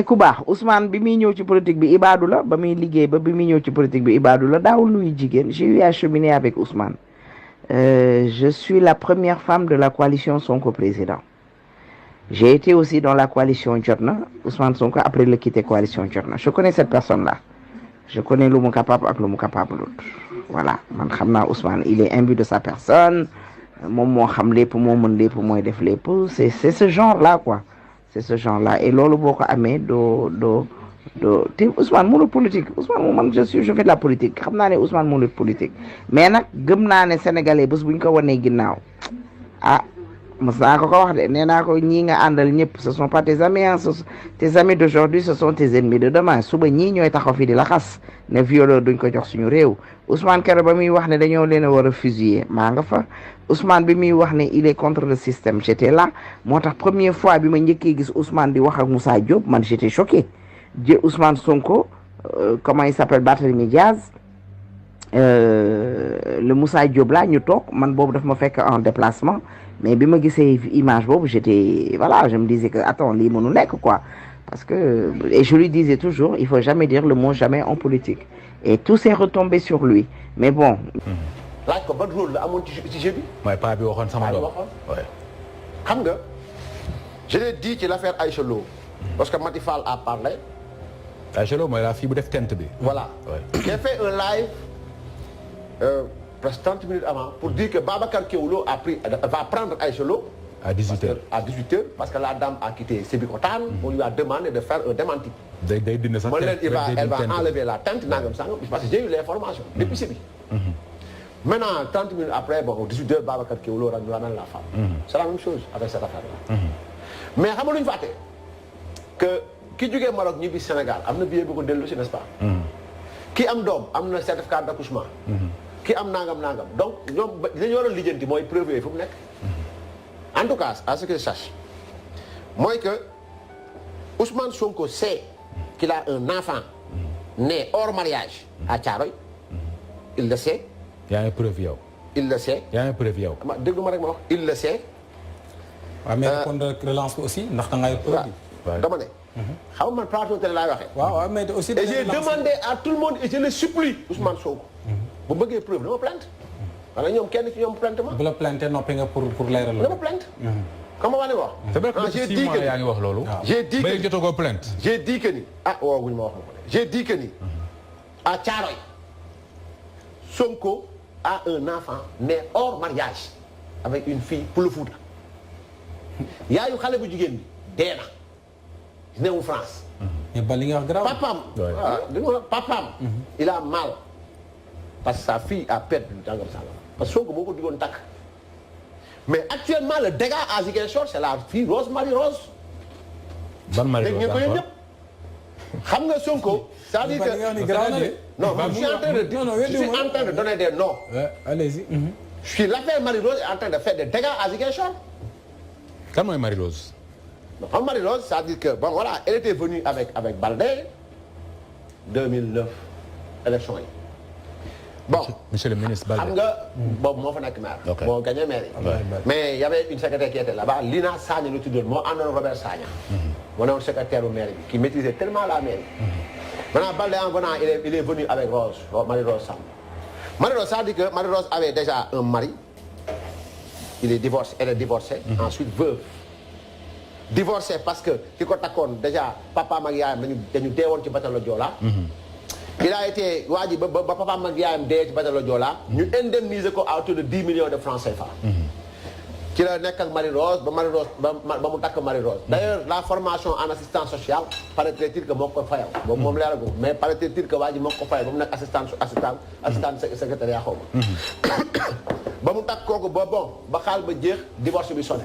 ku baax Ousmane bi muy ñëw ci politique bi ibaadu la ba muy liggéey ba bi muy ñëw ci politique bi ibaadu la daawul nuyu jigéen j'ai eu à cheminer avec Ousmane je suis la première femme de la coalition Sonko président j'ai été aussi dans la coalition Jotna Ousmane Sonko après le quitter coalition Jotna je connais cette personne là je connais lu mu capable ak lu mu capable voilà man xam naa Ousmane il est imbu de sa personne moom moo xam lépp moo mën lépp mooy def lépp c'est ce genre là quoi c'est ce genre-là et loolu boo ko amee doo te Ousmane mënul politique Ousmane man je fais de la politique xam naa ne Ousmane mënul politique mais nag gëm naa ne sénégalais bés bu ñu ko wanee ginnaaw ah mos naa ko wax de nee naa ko ñii nga àndal ñëpp ce sont pas tes amis hein tes amis d'aujourd'hui ce sont tes ennemis de demain suba ñii ñooy taxaw fi di la xas ne violeur duñ ko jox suñu réew Ousmane keroog ba muy wax ne dañoo leen a war a fusiller maa nga fa Ousmane bi muy wax ne il est contre le système j'étais là moo tax première fois bi ma njëkkee gis Ousmane di wax ak Moussa Diop man j'étais choqué Ousmane Sonko comment il s'appelle Barthélémy Diaz le Moussa Diop là ñu toog man boobu daf ma fekk en déplacement mais bi ma gisee image boobu j'étais voilà je me disais que attends lii mënu nekk quoi parce que et je lui disais toujours il faut jamais dire le mot jamais en politique et tout s'est retombé sur lui mais bon. laaj ko ban rôle la amoon ci jeu bi. mooy paa bi waxoon sama doom xam nga je l'ai dit ci l'affaire Aïcha Lo parce que Mati Fall a parlé. Aïcha Lo mooy la fille bu def tent bi. voilà j'ai fait un live presque 30 minutes avant pour dire que Babacar Keoulo va prendre Aïcha Lo à 18h à 18h parce que la dame a quitté Sébikotane. On lui a demandé de faire un démenti. day dindi sax elle va enlever la tente nangam sangam parce que j'ai eu l'information depuis Sébi. Maintenant 30 minutes après bon 18h Babacar Keoulo ramène la femme. C'est la même chose avec cette affaire-là. mais xam nga lu ñu fàtte que ki jógee Maroc ñibbi Sénégal am na billet bu ko dellu si n'est-ce pas. ki am doom am na certificat d'accouchement. ki am nangam donc ñoom dañu war a lijjanti mooy preuve yooyu fu mu nekk. en tout cas à ce que je sache mooy que Ousmane Sonko sait qu'il a un enfant né hors mariage à Thiaroye il le sait. yaa ngi preuve yow. il le sait. yaa ngi preuve yow. déglu ma rek ma wax il le sait. waaw mais kon relance ko aussi ndax da ngay preuve. waaw dama ne. xam nga man plateau télé laay waxee. waaw mais aussi. et j'ai demandé à tout le monde et je le supplie Ousmane Sonko. bu bëggee preuve dama plainte. wala ñoom kenn ci ñoom plainte ma. bu la plainte noppi nga pour leeral la. dama plainte. comme ma ne wax. c'est vrai que 6 mois yaa ngi wax loolu. j'ai dit que ba jotagoo plainte. j'ai dit que ni wooguñu ma wax ma ko j'ai dit que ni à Thiaroye Sonko a un enfant né hors mariage avec une fille pour le Fouta yaayu xale bu jigéen bi dee na newu France. mais ba li nga wax grave. papaam il a mal parce que sa fille a perdu jàngam sangam parce que Sonko moo ko digoon takk mais actuellement le dégât à Ziguinchor c'est la fille Rose Marie Rose. ban Marie Rose ko yéen ñëpp xam nga Sonko. c'est-à-dire que non je suis en train de donner des noms. allez-y. l'affaire Marie Rose est en train de faire des dégâts à Ziguinchor. kan mooy Marie Rose. non Marie Rose c'est-à-dire que bon voilà elle était venue avec Baldé 2009 élection yi. bon monsieur le ministre Baldé xam nga boobu moo fa nekk maire. moo gagné maire yi. mais il y avait une secrétaire qui était là-bas Lina Sagna lu tuddoon moo àndoon Robert Sagna. moo newoon secrétaire bu maire bi qui maîtrisait tellement la mairie. maintenant Baldé en venant il est venu avec Rose Marie Rose Samb. Marie Rose c'est-à-dire que Marie Rose avait déjà un mari il est divorcé elle est divorcée. ensuite veuve. divorcé parce que ki ko takkoon déjà papaam ak yaayam dañu deewoon ci bateau Joola. il a été waa ji ba papaam ak yaayam dee ci bateau Joola. ñu indemniser ko à hauteur de 10 millions de francs CFA. ci la nekk ak Marie Rose ba mu takk Marie Rose. d'ailleurs la formation en assistance sociale paraît-il que moo ko fayal. moom leeragu mais paraît-il que waa ji moo ko fayal ba mu nekk assistant secrétariat xaw ma. ba mu takk kooku ba xaal ba jeex divorce bi sonné.